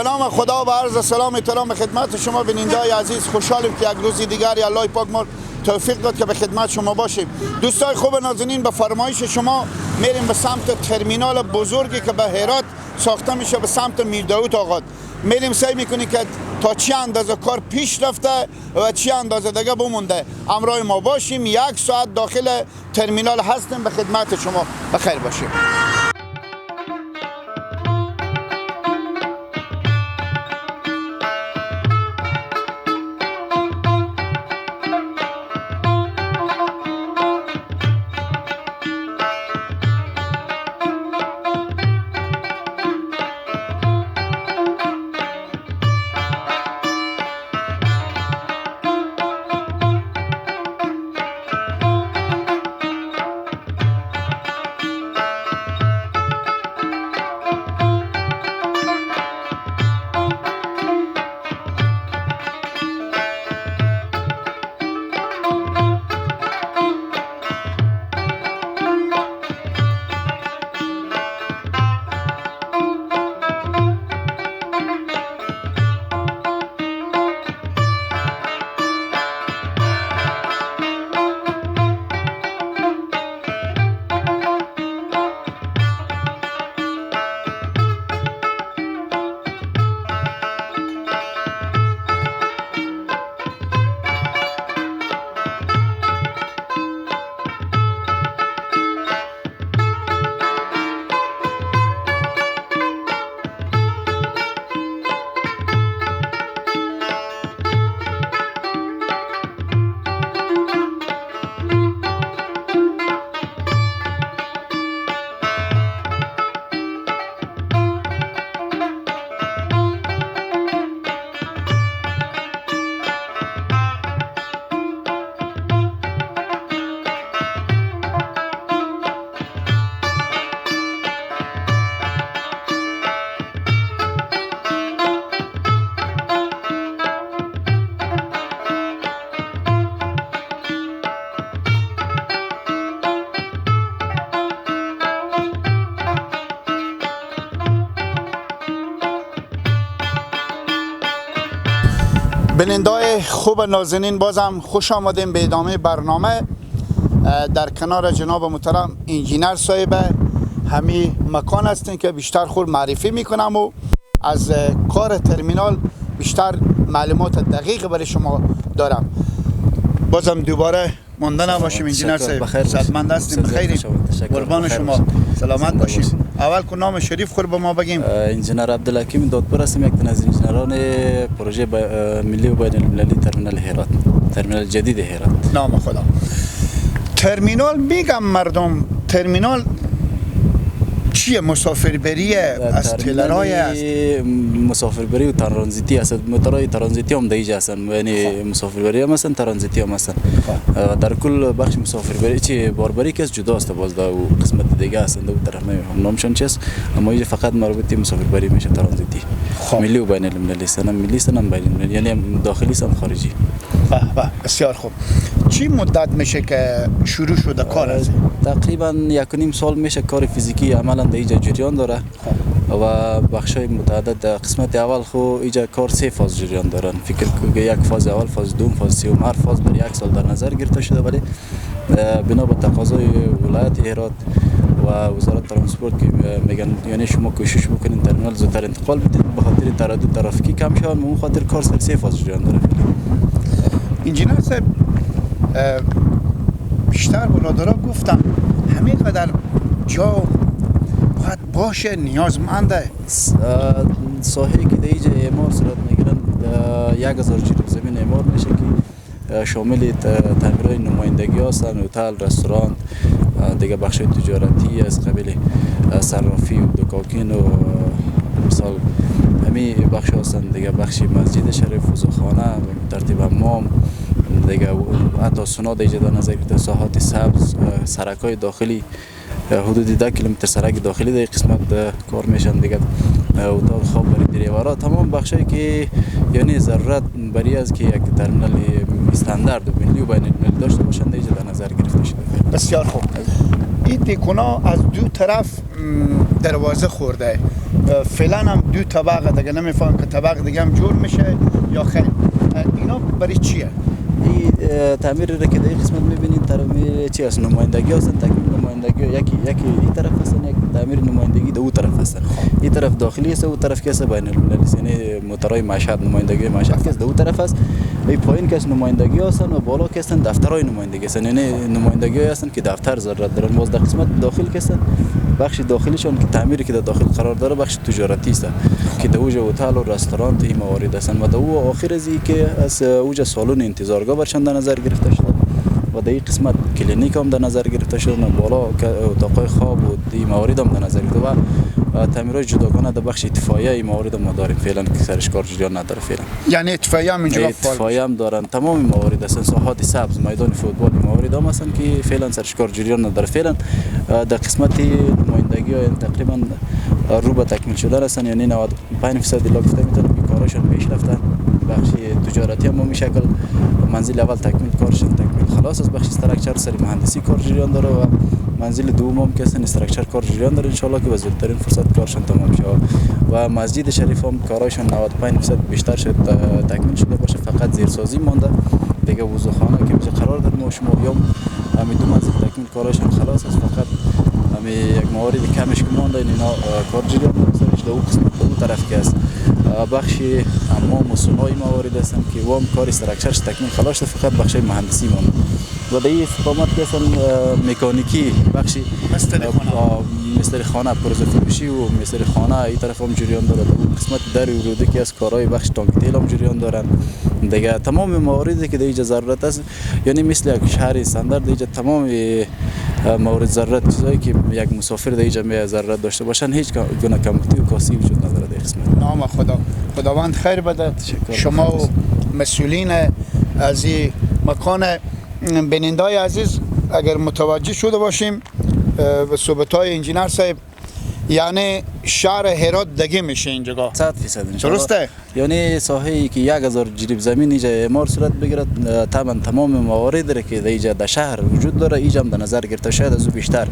به نام خدا و عرض سلام احترام خدمت شما بیننده‌های عزیز. خوشحالیم که یک روز دیگر الله پاک ما توفیق داد که به خدمت شما باشیم. دوستای خوب نازنین، به فرمایش شما میریم به سمت ترمینال بزرگی که به هرات ساخته میشه، به سمت میرداود آقاد میریم. سعی میکنیم که تا چه اندازه کار پیش رفته و چه اندازه دیگه بمونده. همراه ما باشیم. یک ساعت داخل ترمینال هستیم، به خدمت شما. بخیر باشیم. بیننده‌های خوب نازنین، بازم خوش آمدیم به ادامه برنامه. در کنار جناب محترم انجینر صاحب همی مکان هستیم که بیشتر خود معرفی میکنم و از کار ترمینال بیشتر معلومات دقیق برای شما دارم. بازم دوباره مانده نباشیم انجینر صاحب، صحتمند هستیم، بخیریم، قربان شما، سلامت باشیم. اول که نام شریف خود به ما بگیم. انجینر عبدالحکیم دادپور هستم، یک تن از انجینران پروژه ملی و بین المللی ترمینال هرات، ترمینال جدید هرات. نام خدا. ترمینال میگم مردم، ترمینال چیه؟ مسافربریه، از تلرای است؟ مسافربری و ترانزیتی است. موتورهای ترانزیتی هم دیگه هستن، یعنی مسافربری هم هستن، ترانزیتی هم هستن. در کل بخش مسافربری چی باربری که جدا است، باز در قسمت دیگه هستن، دو طرف نمیفهم نامشون چیست، اما اینجا فقط مربوط مسافربری میشه، ترانزیتی. ملی و بین المللی هستن، ملی هستن، بین المللی، یعنی داخلی هم خارجی. به به، بسیار خوب. چی مدت میشه که شروع شده کار از؟ تقریبا 1.5 سال میشه کار فیزیکی عملا در اینجا جریان داره و بخش‌های متعدد. در قسمت اول خو اینجا کار 3 فاز جریان دارن. فکر کنید یک فاز اول، فاز دوم، فاز سوم، هر فاز برای یک سال در نظر گرفته شده، ولی بنا به تقاضای ولایت هرات و وزارت ترانسپورت که میگن یعنی شما کوشش بکنین ترمینال زودتر انتقال بدید به خاطر تردد ترافیکی کم شود، اون خاطر کار سر 3 فاز جریان داره. انجینر صاحب، بیشتر برادرها گفتم همین قدر جا باید باشه، نیازمنده. ساحه که در اینجا اعمار صورت میگیرن 1000 جریب زمین اعمار میشه که شامل تعمیرهای نمایندگی هستن، هتل، رستوران، دیگه بخش تجارتی از قبیل صرافی و دکاکین و مثال همین بخش هستن، دیگه بخش مسجد شریف، وضوخانه، ترتیب حمام، دیگه حتی سونا دیگه در نظر گرفته، ساحات سبز، سرک‌های داخلی، حدود 10 کیلومتر سرک داخلی در قسمت کار میشن، دیگه اتاق خواب برای دریورا، تمام بخشایی که یعنی ضرورت برای از که یک ترمینال استاندارد و ملی و بین المللی داشته باشند دیگه در نظر گرفته شده. بسیار خوب. این دیکونا از دو طرف دروازه خورده، فعلا هم دو طبقه دیگه، نمیفهم که طبق دیگه هم جور میشه یا خیر. اینا برای چیه؟ این تعمیر را که در قسمت میبینید تعمیر چی است؟ نمایندگی هستن، تکمیل نمایندگی یکی این طرف هستن، یک تعمیر نمایندگی در اون طرف هستن. این طرف داخلی است، اون طرف که است بین المللی است، یعنی موترهای مشهد، نمایندگی مشهد که است در اون طرف است. این پایین که نمایندگی هستن و بالا که هستن دفترهای نمایندگی هستن، یعنی نمایندگی هستن که دفتر ضرورت دارن. باز در قسمت داخل که هستن بخش داخلیشون که تعمیری که در داخل قرار داره بخش تجارتی است که در اوج هتل و رستوران این موارد هستن و در او آخر از که از اوج سالن انتظارگاه برشان در نظر گرفته شده و در این قسمت کلینیک هم در نظر گرفته شده و بالا اتاقای خواب و این موارد هم در نظر گرفته و تعمیرات جداگانه در بخش اطفائیه این موارد ما داریم فعلا که سرش کار جریان نداره فعلا. یعنی اطفائیه هم اینجا اطفائیه هم دارن، تمام موارد هستن، ساحات سبز، میدان فوتبال، موارد هم هستن که فعلا سرش کار جریان نداره. فعلا در قسمت نمایندگی ها تقریبا رو به تکمیل شدن هستن، یعنی 95% الا گفته میتونم که کاراشون پیش رفتن. بخش تجارتی هم به شکل منزل اول تکمیل کارشون تکمیل خلاص از بخش structure سری مهندسی کار جریان داره و منزل دوم هم که اصلا structure کار جریان داره، ان شاء الله که به زودترین فرصت کارشون تمام شه. و مسجد شریف هم کارایشون 95% بیشتر شد تکمیل شده باشه، فقط زیرسازی مانده دیگه. وضوخانه که میشه قرار داره ما شما بیام همین دو منزل تکمیل کارایشون خلاص است، فقط همین یک موارد کمش که مانده اینا کار جریان داره سرش. در اون قسمت اون طرف که است بخش حمام و سونای موارد هستن که وام کار structure ش تکمیل خلاص شده، فقط بخش مهندسی مانده. و در این استقامت که اصلا مکانیکی بخش مستری خانه پرزه فروشی و مستری خانه این طرف هم جریان داره. در اون قسمت در ورودی که از کارهای بخش تانک تیل هم جریان دارن دیگه. تمام مواردی که در اینجا ضرورت است، یعنی مثل یک شهر استاندارد اینجا تمام مورد ضرورت چیزایی که یک مسافر در اینجا می ضرورت داشته باشن هیچ گونه کمبودی و کاسی وجود نداره در قسمت. نام خدا، خداوند خیر بده شما و مسئولین از این مکان. بینندای عزیز اگر متوجه شده باشیم به صحبت‌های انجینر صاحب، یعنی شهر هرات دیگه میشه اینجا 100%. درسته؟ یعنی ساحه‌ای که 1000 جریب زمین اینجا اعمار صورت بگیرد، طبعا تمام موارد را که اینجا در شهر وجود داره اینجا هم در نظر گرفته، شاید از او بیشتر.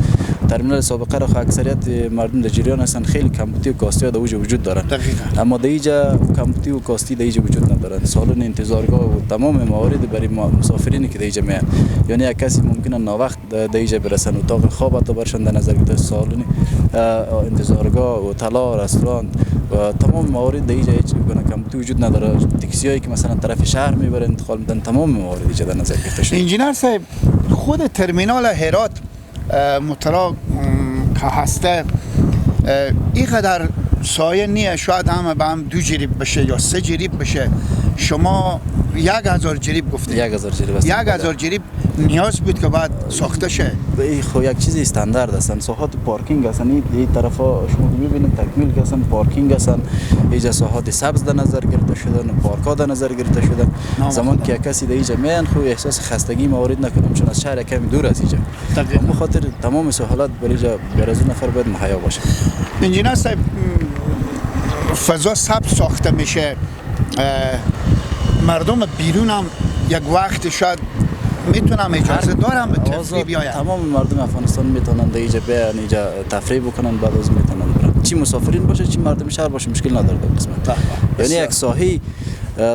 ترمینال سابقه را اکثریت مردم در جریان هستن، خیلی کمبودی و کاستی در اوج وجود دارن. دقیقاً. اما در اینجا کمبودی و کاستی در اینجا وجود ندارن. سالن انتظارگاه و تمام موارد برای مسافرین که در اینجا میان، یعنی یک کسی ممکنه ناوقت در اینجا برسن، اتاق خواب حتی برشان در نظر گرفته، سالن انتظارگاه، هتل، رستوران و تمام موارد در اینجا هیچ گونه کمبودی وجود نداره. تاکسی‌هایی که مثلا طرف شهر میبرن انتقال میدن، تمام موارد اینجا در نظر گرفته شده. انجینر صاحب، خود ترمینال هرات مطلع که هسته اینقدر سایه نیه، شاید هم به هم 2 جریب بشه یا 3 جریب بشه. شما 1000 جریب گفتید. 1000 جریب است. 1000 جریب نیاز بود که باید ساخته شه. خب یک چیز استاندارد هستن، ساحات پارکینگ هستن. این طرفا شما می‌بینید تکمیل که هستن، پارکینگ هستن. اینجا ساحات سبز در نظر گرفته شدن، پارک‌ها در نظر گرفته شدن. زمان که کسی در اینجا میان خو احساس خستگی موارد نکنم، چون از شهر کمی دور از اینجا. به خاطر تمام سهولت برای اینجا برای از نفر باید مهیا باشه. انجینر صاحب، فضا سبز ساخته میشه، مردم بیرون هم یک وقت شاید میتونم اجازه دارم به تفریح بیایم. تمام مردم افغانستان میتونن در اینجا بیان، اینجا تفریح بکنن، بعد از میتونن برن. چی مسافرین باشه چی مردم شهر باشه مشکل نداره در قسمت. یعنی یک ساحه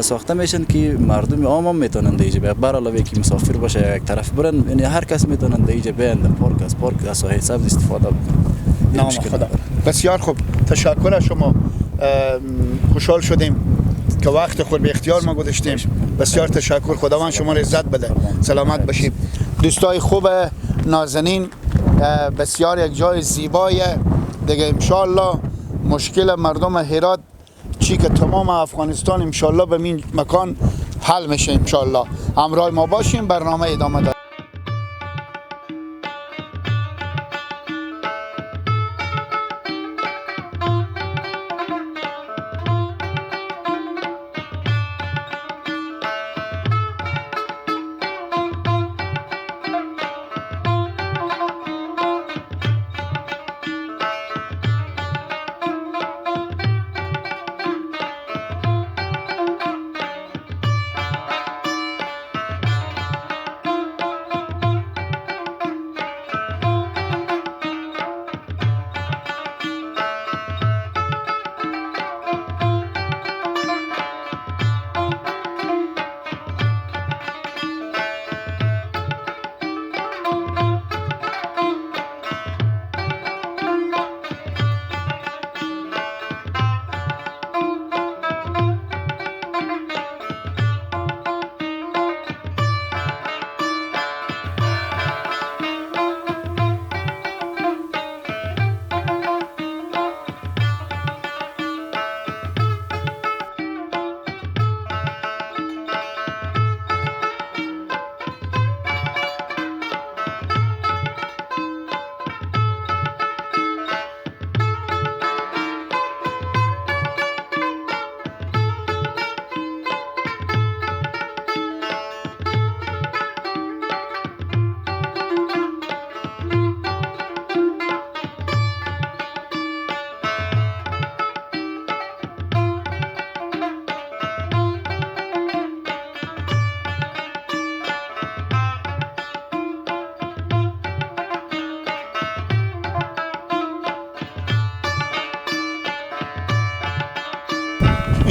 ساخته میشن که مردم عام هم میتونن در اینجا بیان، بر علاوه که مسافر باشه یک طرف برن، یعنی هر کس میتونن در اینجا بیان، در پارک از پارک از ساحه سبز استفاده بکنن. نام خدا. بسیار خوب، تشکر از شما، خوشحال شدیم که وقت خود به اختیار ما گذاشتیم. بسیار تشکر، خداوند شما را عزت بده، سلامت باشید. دوستای خوب نازنین، بسیار یک جای زیبای دیگه. انشالله مشکل مردم هرات چی که تمام افغانستان انشالله به این مکان حل میشه. انشالله همراه ما باشیم، برنامه ادامه داره.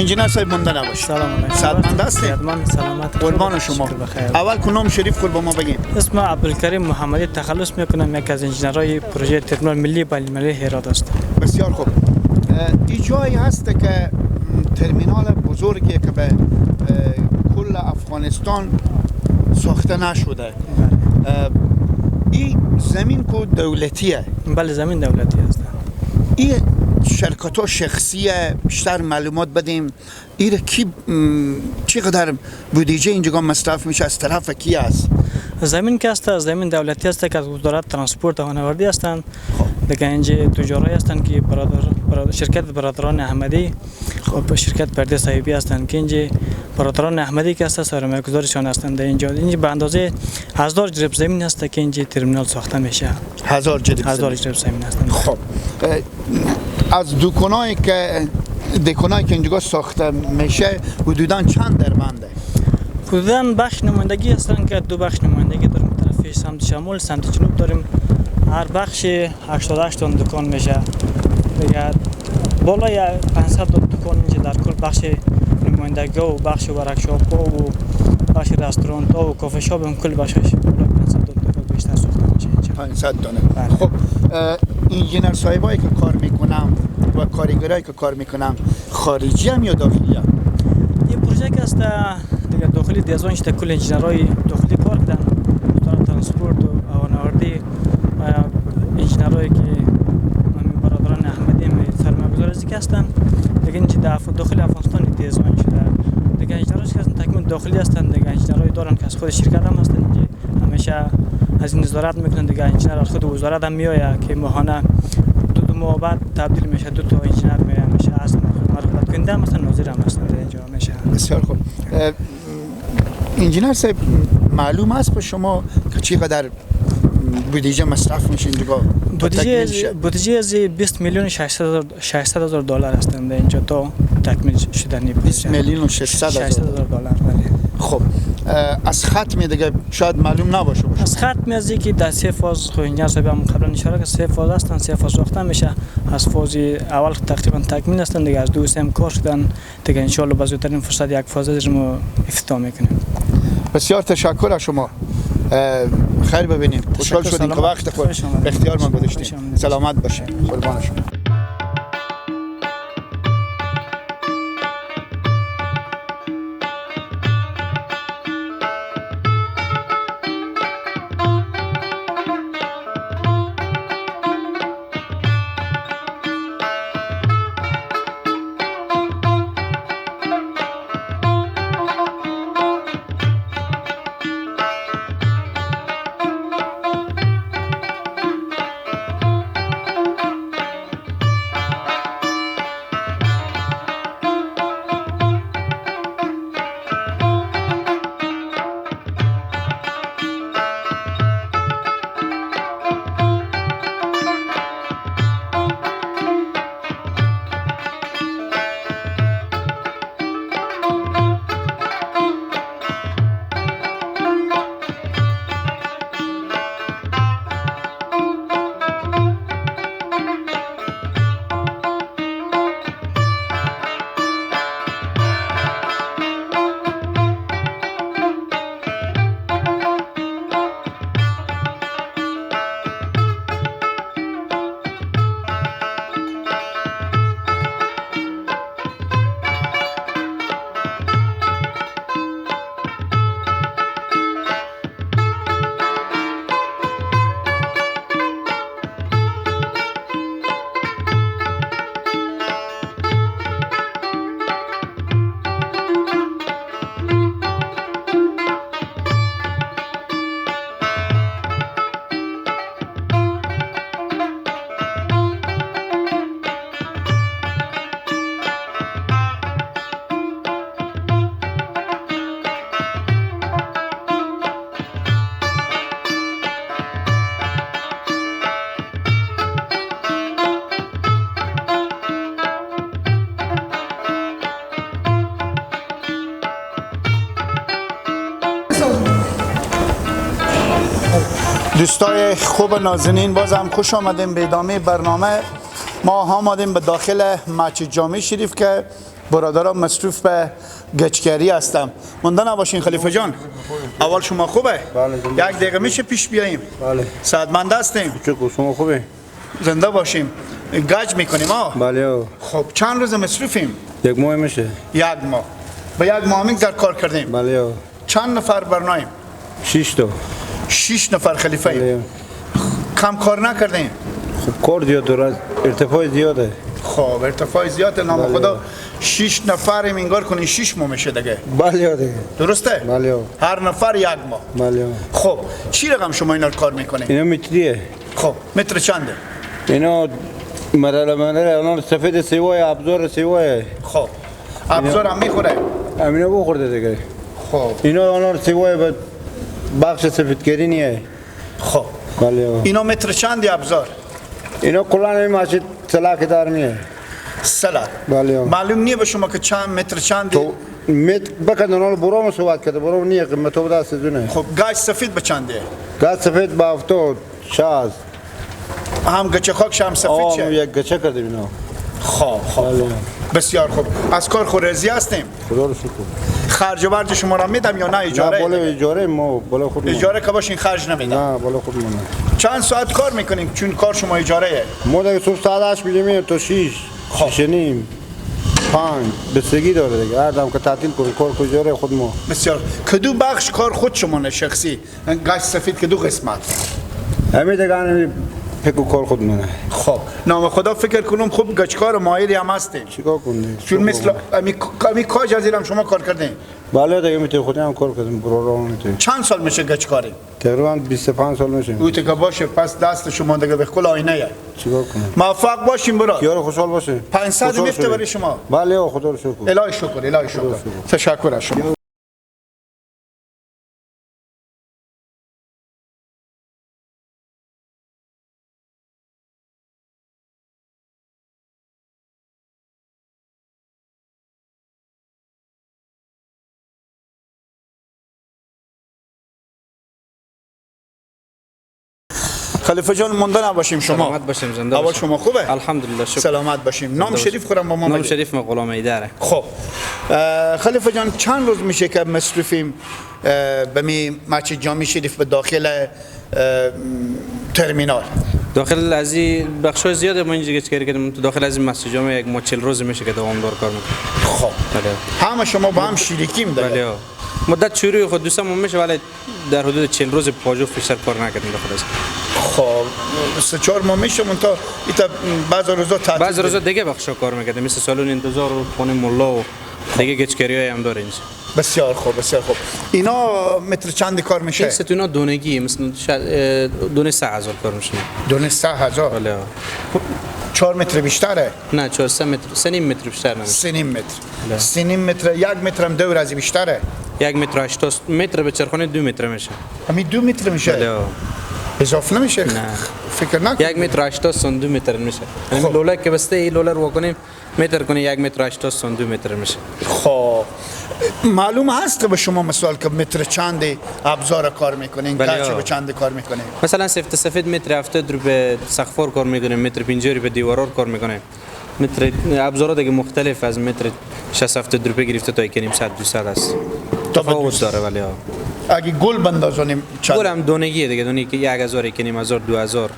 انجینر صاحب مونده نباشید. سلام علیکم. صحتمند هستید؟ سلامت. قربان شما. اول که نام شریف خود با ما بگین. اسم عبدالکریم محمدی تخلص میکنم، یک از انجینرهای پروژه ترمینال ملی بین‌المللی هرات است. بسیار خوب. این جایی هست که ترمینال بزرگی که به کل افغانستان ساخته نشده. این زمین کو دولتیه؟ بله زمین دولتی است. این شرکت ها شخصیه؟ بیشتر معلومات بدیم. این کی چقدر بودجه اینجا مصرف میشه، از طرف کی است؟ زمین که است زمین دولتی است که از وزارت ترانسپورت و هوانوردی هستند. دیگه اینجا تجارایی هستند که برادر شرکت برادران احمدی، خب شرکت پرده صاحبی هستند که اینجا برادران احمدی که هست سرمایه‌گذارشان هستند. اینجا به اندازه 1000 جریب زمین هست که اینجا ترمینال ساخته میشه. 1000 جریب 1000 جریب زمین هستند. خب از دکانایی که اینجا ساخته میشه حدوداً چند دربنده؟ حدوداً بخش نمایندگی هستند که دو بخش نمایندگی داریم، طرف سمت شمال سمت جنوب داریم. هر بخش 88 تا دکان میشه. دیگه بالای 500 تا دکان اینجا در کل بخش نمایندگی و بخش ورکشاپ و بخش رستوران ها و کافه شاپ هم کل بخشش بالای 500 تا دکان بیشتر ساخته میشه اینجا. 500 دانه. بله. خب انجینر صاحبایی که کار میکنم و کارگرایی که کار میکنم خارجی هم یا داخلی هم؟ این پروژه که است دیگه داخلی design شده، کل انجینرهای داخلی کار کردن، وزارت ترانسپورت و هوانوردی و انجینرهایی که برادران احمدی سرمایه‌گذار از که هستند. دیگه اینجا داخل افغانستان design شده. دیگه انجینرهایی که هستن تکمیل داخلی هستند. دیگه انجینرهای دارن که از خود شرکت هم هستند، اینجا همیشه از این نظارت میکنن. دیگه انجینر از خود وزارت هم میآید که ماهانه دو ماه بعد تبدیل میشه، دو تا انجینر میآید میشه، از مراقبت کننده هم هستن، ناظر هم هستن اینجا میشه. بسیار خوب. انجینر صاحب معلوم است به شما که چقدر بودجه مصرف میشه اینجا؟ بودجه از 20 میلیون 600 هزار دلار هستند اینجا تا تکمیل شدن. 20 میلیون 600 هزار دلار. بله. خب از ختم دیگه شاید معلوم نباشه. از ختم از که در سه فاز، خب انجینر صاحب هم قبلا اشاره کرد، سه فاز هستند، سه فاز ساخته میشه. از فاز اول تقریبا تکمیل هستند، دیگه از دو سه هم کار شدن. دیگه ان شاء الله به زودترین فرصت یک فاز رو افتتاح میکنیم. بسیار تشکر از شما. خیر ببینیم. خوشحال شدیم که وقت خود به اختیار ما گذاشتیم. سلامت باشین. قربان شما. دوستای خوب نازنین، بازم خوش آمدیم به ادامه برنامه. ما آمدیم به داخل مسجد جامع شریف که برادران مصروف به گچکاری هستم. مونده نباشین خلیفه جان. اول شما خوبه؟ بله. یک دقیقه میشه پیش بیاییم؟ بله. صحتمند هستیم؟ شما خوبه؟ زنده باشیم. گچ میکنیم ها؟ بله. خب چند روز مصروفیم؟ یک ماه میشه. یک ماه. به یک ماه در کار کردیم. بله. چند نفر برنایم؟ 6 تا. 6 نفر خلیفه ایم. کم کار نکردیم؟ خب کار زیاد داره، ارتفاع زیاده. خب ارتفاع زیاده نام خدا. 6 نفریم انگار کنین 6 ماه میشه دیگه. بله دیگه. درسته؟ بله. هر نفر یک ماه. بله. خب چی رقم شما اینا کار میکنین؟ اینا متریه. خب متر چنده؟ اینا مرحله مرحله الان سفید سیوای، ابزار سیوای. خب ابزار هم میخوره؟ همینا بخورده دیگه. خب اینا الان سیوای به بخش سفیدگری نیه. خب بله. اینا متر چندی ابزار؟ اینا کلا این مسجد سلاک دار میه. سلاک. بله. معلوم نیه به شما که چند متر چندی؟ تو متر بکن اونها برام صحبت کرده، برام نیه قیمت تو دست دونه. خب گاز سفید به چنده؟ گاز سفید با 70 60. هم گچه خاک هم سفید شه؟ یک گچه کردیم اینا. خب خب بسیار خوب. از کار خود راضی هستیم؟ خدا رو شکر. خرج و برج شما را میدم یا نه اجاره؟ نه بالا اجاره ما بالا خود ما. اجاره که باشین خرج نمیدم. نه بالا خود ما. چند ساعت کار میکنیم چون کار شما اجاره؟ ما دیگه صبح ساعت 8 میریم تا 6. خب 6 نیم 5 بستگی داره دیگه. هر دم که تعطیل کنیم کار اجاره خود ما. بسیار. کدو بخش کار خود شما نه شخصی؟ گاز سفید کدو قسمت؟ همین دیگه همین فکر کار خود منه. خب نام خدا فکر کنم خوب گچکار ماهری هم هستیم. چیکار کنیم؟ چون مثل امی کاج از ایرم شما کار کردین؟ بله دیگه میتونی خودی هم کار کردیم، برو میتونیم. چند سال میشه گچکاری؟ تقریبا 25 سال میشه. او که باشه پس دست شما دیگه به کل آینه. چیکار کنیم؟ موفق باشیم برا. یار خوشحال باشه. 500 میفته برای شما. بله خدا رو شکر. الهی شکر، الهی شکر. تشکر از شما. خلیفه جان مونده نباشیم شما. سلامت باشیم، زنده باشیم. اول شما خوبه؟ الحمدلله شکر. سلامت باشیم. نام شریف خورم با ما. نام شریف ما غلام ایدره. خب خلیفه جان چند روز میشه که مصروفیم به می مسجد جامع شریف به داخل ترمینال؟ داخل از این بخش‌های زیاد ما اینجا گچکاری کردیم. تو داخل از این مسجد جامع یک ما 40 روز میشه که دوام دار کار میکنیم. خب بله. همه شما با هم شریکیم دیگه. بله. مدت شروع خود دوستم میشه ولی در حدود 40 روز پاجو بیشتر کار نکردیم داخل از. خب 3-4 ماه میشه تا ایتا بعض روزا تعطیل. بعض روزا دیگه بخشا کار میکردیم مثل سالن انتظار و خونه ملا و دیگه گچکاریای هم داره اینجا. بسیار خوب بسیار خوب. اینا متر چند کار میشه؟ این ستونا دونگی مثلا دونه 3000 کار میشه. دونه 3000؟ بله. 4 متر بیشتره؟ نه 4 متر 3.5 متر بیشتر نمیشه. 3.5 متر. 3.5 متر 1 متر هم دور از بیشتره. 1 متر 80 متر به چرخونه 2 متر میشه. همین 2 متر میشه؟ بله. اضافه نمیشه؟ نه فکر نکن. 1 متر 80 سن 2 متر میشه. یعنی لوله که بسته این لوله رو کنیم متر کنی 1 متر 80 سن 2 متر میشه. خب معلوم هست به شما مثال که متر چند ابزار کار میکنین؟ بله. به چند کار میکنین؟ مثلا سفت سفید متر 70 رو به سقفار کار میکنیم، متر 50 رو به دیوارار کار میکنیم. متر ابزارا دیگه مختلف از متر 60 70 روپیه گرفته تا 1.5 100 200 است. تفاوت داره ولی ها. اگه گل بندازونیم چند؟ گل هم دونگیه دیگه، دونگی که 1000 1.5 2000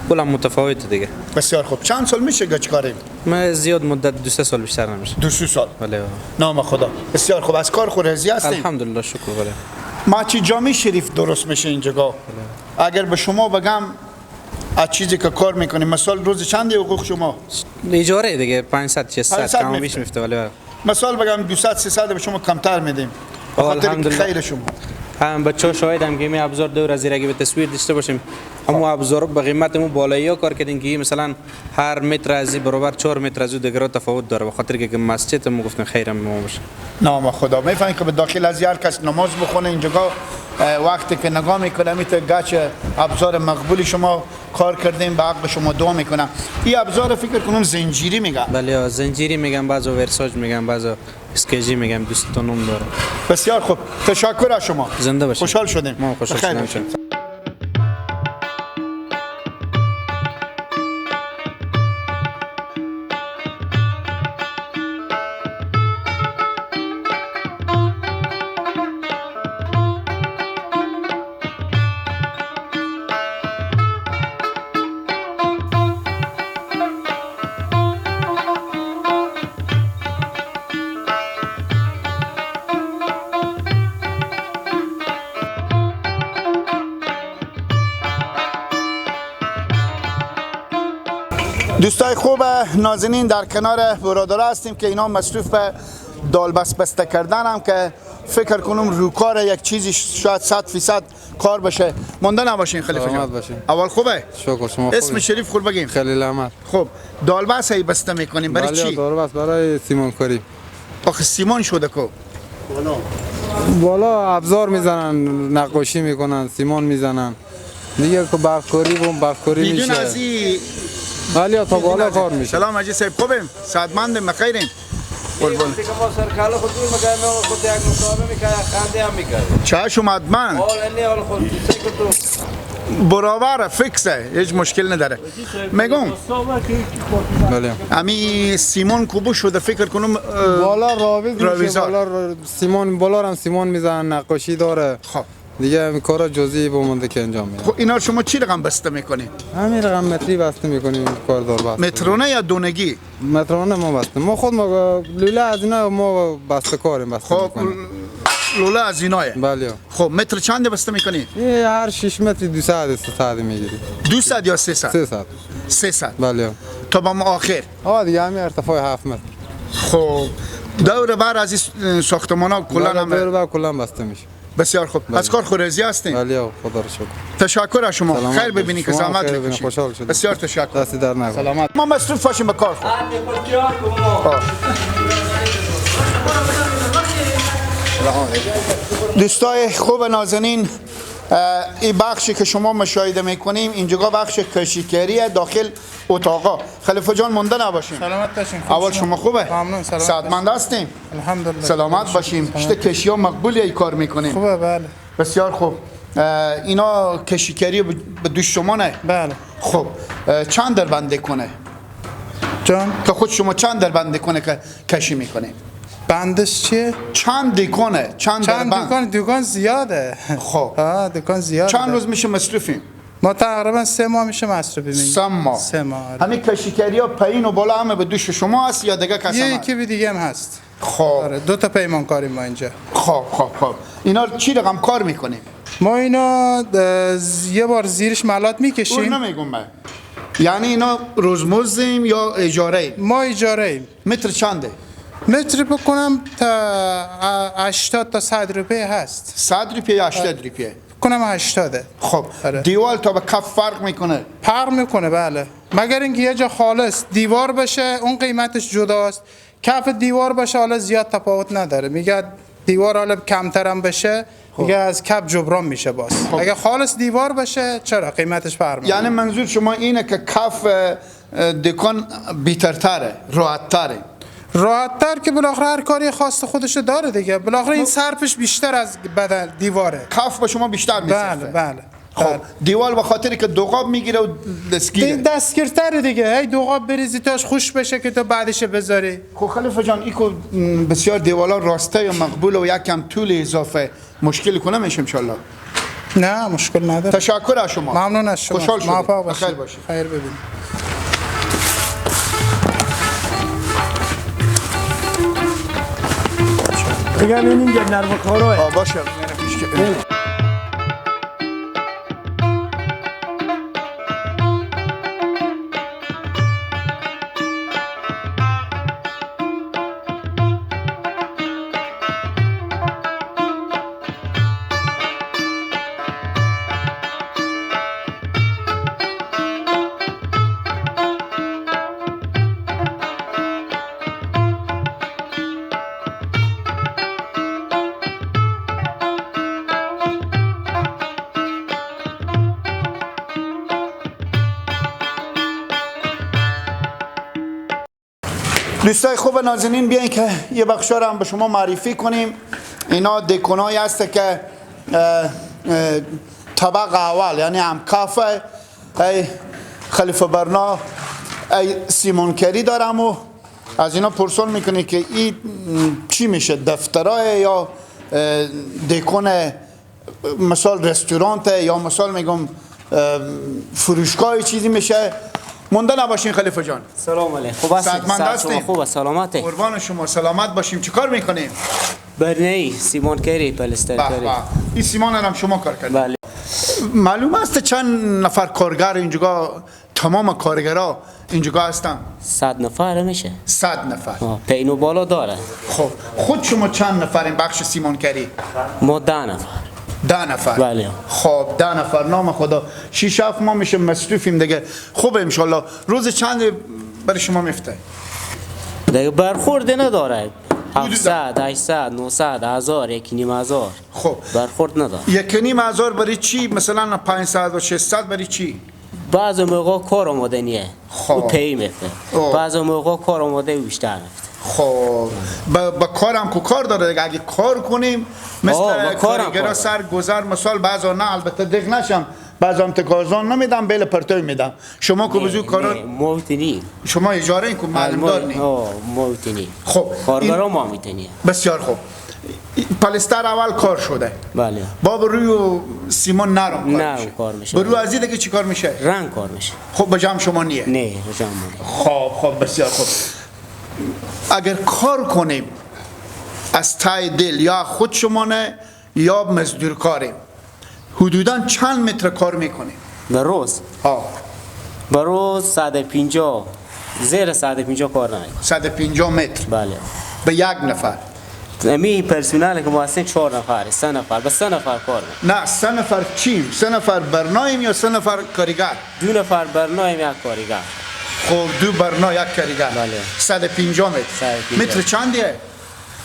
گل هم متفاوته دیگه. بسیار خوب. چند سال میشه گچکاریم؟ من زیاد مدت 2-3 سال بیشتر نمیشه. 2-3 سال. بله. نام خدا. بسیار خوب. از کار خود راضی هستیم؟ الحمدلله شکر. بله. مسجد جامع شریف درست میشه اینجا. اگر به شما بگم از چیزی که کار میکنیم مثال روز چند حقوق شما؟ اجاره دیگه 500 600 کم بیش میفته. ولی مثال بگم 200 300 به شما کمتر میدیم. خاطر خیر شما. هم بچه‌ها شاهد هم که می ابزار دور از اگه به تصویر داشته باشیم همو ابزار به قیمت مو بالایی ها کار کردیم که مثلا هر متر از برابر 4 متر از دیگه تفاوت داره، به خاطر که مسجد مو گفتیم خیرم ما باشه. نام خدا. میفهمین که به داخل از هر کس نماز بخونه اینجا وقتی که نگاه میکنه میته گچ ابزار مقبول شما کار کردیم به حق شما دعا میکنم. این ابزار فکر کنم زنجیری میگن. بله زنجیری میگن، بعضا ورساج میگن، بعضا اسکیجی میگم، دوست تا نام داره. بسیار خوب. تشکر از شما. زنده باشید. خوشحال شدیم. ما خوشحال شدیم. دوستای خوب نازنین، در کنار برادرها هستیم که اینا مصروف به دالبست بسته کردن هم که فکر کنم روکار یک چیزی شاید 100% کار بشه. مونده نباشین خلیفه جان. اول خوبه؟ شکر شما خوبی. اسم شریف خود بگیم. خلیل احمد. خب دالبست ای بسته میکنیم برای چی؟ دالبست برای سیمان کاری. آخه سیمان شده کو؟ بالا ابزار میزنن، نقاشی میکنن، سیمان میزنن. دیگه که برفکاری بوم برفکاری میشه. بدون از این ولی تا بالا کار میشه. سلام حاجی صاحب، خوبیم؟ صحتمندیم، بخیریم. قربان. ما سرکاله خود دور می‌کنیم، خود یک مصاحبه می‌کنه، خنده هم می‌کنه. چشم حتما. حال نه حال خود تو برابر فیکسه، هیچ مشکل نداره. میگم بله. امی سیمان کوبو شده فکر کنم بالا راویز میشه، بالا سیمان، بالا هم سیمان میزنن، نقاشی داره. خب دیگه کارا جزئی بمونده که انجام میدن. خب اینا شما چی رقم بسته میکنید؟ همین رقم متری بسته میکنیم، کار دار بسته. مترونه یا دونگی؟ مترونه ما بسته. ما خود ما لوله از اینا ما بسته کاریم بسته. خب لوله از ایناه. بله. خب متر چند بسته میکنی؟ هر 6 متر 200 300 میگیری. 200 یا 300؟ 300. 300. بله. تا با آخر. آه دیگه همین ارتفاع 7 متر. خب دور بر از این ساختمان ها کلا هم دور بر کلا بسته میشه. بسیار خوب. از کار خورزی هستیم. بله خدا رو شکر. تشکر از شما. خیر ببینی که زحمت میکشید. خوشحال شدم. بسیار تشکر. دستی در نکنه. سلامت. ما مصروف باشیم به کار خود. دوستای خوب نازنین، این بخشی که شما مشاهده میکنیم اینجا بخش کشیکری داخل اتاقا. خلیفه جان مونده نباشیم. سلامت باشین. اول شما خوبه؟ ممنون. سلامت. صحتمند هستیم؟ الحمدلله. سلامت باشیم. شته کشی ها مقبولی ای کار میکنیم. خوبه بله. بسیار خوب. اینا کشیکری به دوش شما نه؟ بله. خب چند در بنده کنه؟ جان؟ که خود شما چند در بنده کنه که کشی میکنه؟ بندش چیه؟ چند دکانه؟ چند دکان؟ دکان زیاده. خب دکان زیاده. چند روز میشه مصروفیم؟ ما تقریبا 3 ماه میشه مصروفیم. 3 ماه. 3 ماه. همین کشیکری ها پایین و بالا همه به دوش شما هست یا دیگه کسی هم؟ یکی دیگه هم هست. خب آره، 2 تا پیمانکاریم ما اینجا. خب خب خب اینا چی رقم کار میکنیم؟ ما اینا یه بار زیرش ملات میکشیم. اون نمیگم من. یعنی اینا روزمزدیم یا اجاره؟ ما اجاره ایم. متر چنده؟ متر بکنم تا 80 تا 100 روپیه هست. 100 روپیه یا 80 روپیه؟ کنم 80. خب آره. دیوال تا به کف فرق میکنه؟ فرق میکنه بله، مگر اینکه یه جا خالص دیوار باشه اون قیمتش جداست، کف دیوار باشه حالا زیاد تفاوت نداره، میگه دیوار حالا کمتر هم بشه میگه از کف جبران میشه باز. خب. اگه خالص دیوار باشه چرا قیمتش فرق میکنه. یعنی منظور شما اینه که کف دکان بیترتره، راحت‌تره. راحت‌تر که بالاخره هر کاری خاص خودشو داره دیگه، بالاخره این صرفش بیشتر از بدن دیواره. کف به شما بیشتر می‌صرفه. بله بله. خب دیوال به خاطر که دوقاب میگیره و دستگیره. دستگیرتره دیگه، هی دوقاب بریزی تاش خوش بشه که تو بعدش بذاری. خب خلیفه جان ایکو بسیار دیوالا راسته و مقبول و یکم طول اضافه مشکل کنه میشه ان شاء الله. نه مشکل نداره. تشکر از شما. ممنون از شما. خوشحال شدیم. خیر باشید. خیر ببینید. دیگه اینجا نرم کاروه. باشه. دوستای خوب نازنین، بیاین که یه بخشا رو هم به شما معرفی کنیم. اینا دکونایی هست که طبق اول یعنی هم کافه ای خلیفه برنا ای سیمونکری دارم و از اینا پرسون میکنی که این چی میشه، دفترای یا دکون مثال رستورانت یا مثال میگم فروشگاه چیزی میشه. مونده نباشین خلیفه جان. سلام علیکم. خوب هستین؟ صحتمند هستین؟ خوبه، سلامته. قربان شما، سلامت باشیم. چیکار میکنیم؟ برنی سیمان کاری، پلستر کاری. این سیمان هم شما کار کردید؟ بله. معلوم است چند نفر کارگر اینجا؟ تمام کارگرا اینجا هستن؟ 100 نفر میشه. 100 نفر. پینو بالا داره. خب خود شما چند نفرین بخش سیمانکاری؟ ما 10 نفر. 10 نفر. بله. خب 10 نفر، نام خدا 6 7 ما میشه مصروفیم دیگه. خوب ان شاء الله. روز چند برای شما میفته؟ دیگه برخورد نداره. 700 800 900 1000 1.5 هزار. خب برخورد نداره. 1.5 هزار برای چی؟ مثلا 500 و 600 برای چی؟ بعض موقع کار آماده نیه. خب او پی میفته. بعض موقع کار آماده بیشتر میفته. خب با کارم کو کار داره دیگه. اگه کار کنیم مثل کارگرا سر گذر مثال بعضا نه، البته دق نشم، بعضا هم تکازان نمیدم، بیل پرتوی میدم. شما کو بزرگ کارا موتنی. شما اجاره این کو معلم دار نی. موتنی. خب کارگرا ما میتنی. بسیار خوب. پلستر اول کار شده. بله. باب روی سیمان نرم کار میشه. کار میشه. برو از دیگه چی کار میشه؟ رنگ کار میشه. خب به جمع شما نیه. نه به جمع ما. خب خب بسیار خوب. اگر کار کنیم از ته دل یا خود شما نه یا مزدور کاریم، حدوداً چند متر کار میکنیم؟ به روز؟ ها. به روز 150، زیر 150 کار نمیکنیم. 150 متر؟ بله. به یک نفر؟ امی پرسنل که ما هستیم 4 نفر، 3 نفر، به 3 نفر کار میکنیم. نه 3 نفر چیم؟ 3 نفر برنایم یا 3 نفر کارگر؟ 2 نفر برنایم یک کارگر. خب 2 برنا یک کارگر. بله. 150 متر. متر چندیه؟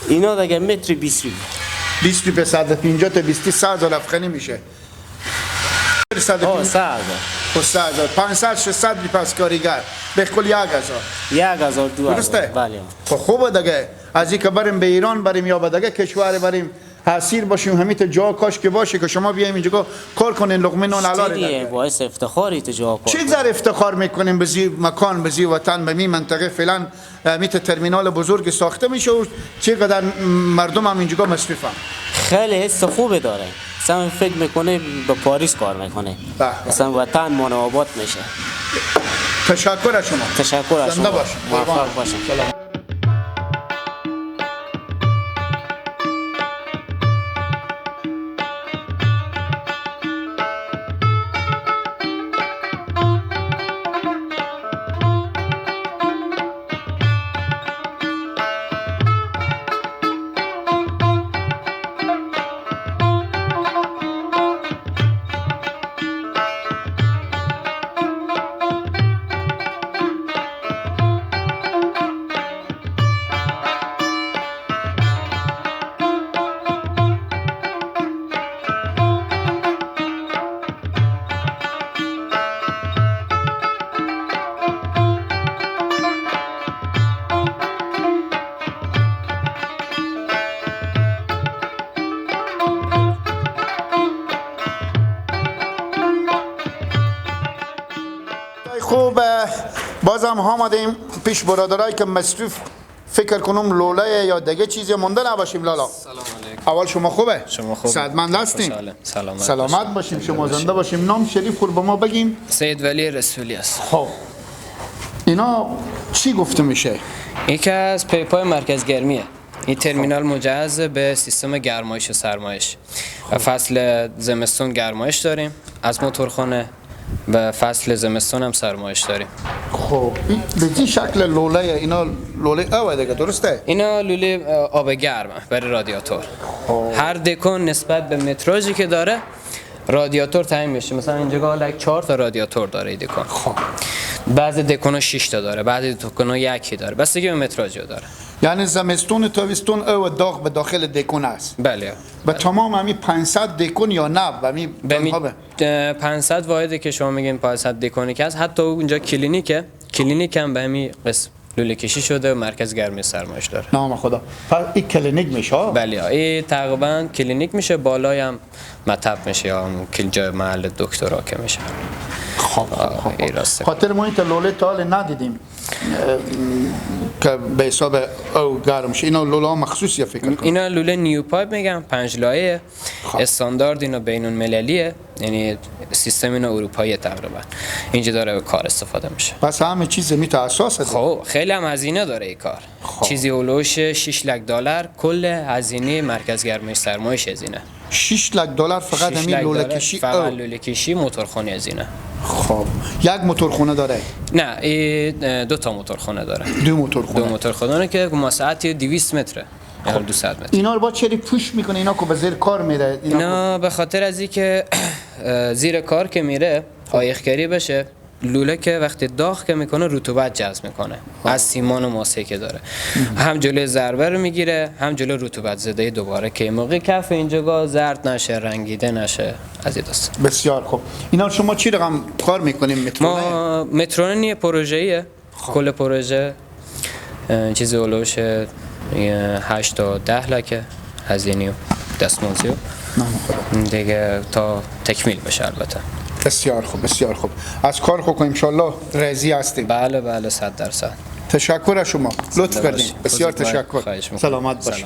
اینا دیگه متر 20. 20 به 150 تا 20 3000 افغانی میشه. 150 3000 500 600 پس کارگر به کل 1000 1000 2000. درسته؟ بله. خب خوبه دیگه. از اینکه بریم به ایران بریم یا به دیگه کشور بریم حسیر باشیم، همین تا جا کاش که باشه که شما بیایم اینجا کار کنین لقمه نان حلال. باعث افتخاری تو جا کار. چه ذره افتخار میکنیم به زی مکان، به زی وطن، به می منطقه فعلا میت ترمینال بزرگ ساخته میشه و چقدر مردم هم اینجا مصروفن. خیلی حس خوبی داره. مثلا فکر میکنه به پاریس کار میکنه. مثلا وطن مان آباد میشه. تشکر از شما. تشکر از شما. زنده باشین. موفق باشین. بازم آمدیم پیش برادرایی که مصروف فکر کنم لوله یا دیگه چیزی مونده نباشیم. لالا سلام علیکم. اول شما خوبه؟ شما خوبه؟ صحتمند هستیم؟ سلامت سلامت باشیم، شما زنده باشیم. نام شریف خور به ما بگیم. سید ولی رسولی است. خب اینا چی گفته میشه؟ یکی از پیپای مرکز گرمیه. این ترمینال مجهز به سیستم گرمایش و سرمایش. فصل زمستون گرمایش داریم از موتورخانه و فصل زمستون هم سرمایش داریم. خب به چه شکل لوله اینا؟ لوله آب دیگه درسته؟ اینا لوله آب گرمه برای رادیاتور. هر دکون نسبت به متراژی که داره رادیاتور تعیین میشه. مثلا اینجا حالا 4 تا رادیاتور داره این دکون. خب بعضی دکونا 6 تا داره، بعضی دکونا یکی داره، بس دیگه به متراژ داره. یعنی زمستون تابستون او داغ به داخل دکون است. بله. به تمام همی 500 دکون یا نه به می 500 واحده که شما میگین 500 دکونی که هست، حتی اونجا کلینیکه، کلینیک هم به همی قسم لوله کشی شده و مرکز گرمی سرمایش داره. نام خدا. پس این کلینیک میشه؟ بله، این تقریبا کلینیک میشه، بالای هم مطب میشه یا جای محل دکترا که میشه. خب خب. خاطر ما این لوله تا حال ندیدیم که به حساب او گرم شه. اینا لوله ها مخصوصیه فکر کنم. اینا لوله new pipe میگن، 5 لایه. استاندارد اینا بین المللیه، یعنی سیستم اینا اروپایی تقریبا. اینجا داره به کار استفاده میشه. پس همه چیز میته اساس. خب خیلی هم هزینه داره این کار. خب. چیزی اولوش 6 لک دلار کل هزینه مرکز گرمایش سرمایش هزینه. 6 لک دلار فقط همین لوله کشی؟ فقط لوله کشی موتورخانه از اینه. خب یک موتورخونه داره؟ نه، این 2 تا موتورخونه داره. 2 موتورخونه. 2 موتورخونه که مساحت 200 متره. خب 200 متر. اینا رو با چری پوش میکنه؟ اینا که به زیر کار میره؟ اینا به خاطر از اینکه زیر کار که میره عایق‌گری بشه، لوله که وقتی داغ که میکنه رطوبت جذب میکنه از سیمان و ماسه که داره، هم جلوی ضربه رو میگیره، هم جلوی رطوبت زده دوباره که موقع کف اینجا زرد نشه، رنگیده نشه از این داستان. بسیار خوب. اینا شما چی رقم کار میکنیم؟ مترونه؟ ما مترونه نیه، پروژه‌ایه. کل پروژه چیز اولوش 8 تا 10 لکه هزینه و دستمزدی دیگه تا تکمیل بشه البته. بسیار خوب، بسیار خوب. از کار خوب ان شاء الله راضی هستیم. بله بله 100%. تشکر از شما، لطف کردین، بسیار تشکر. سلامت باشید.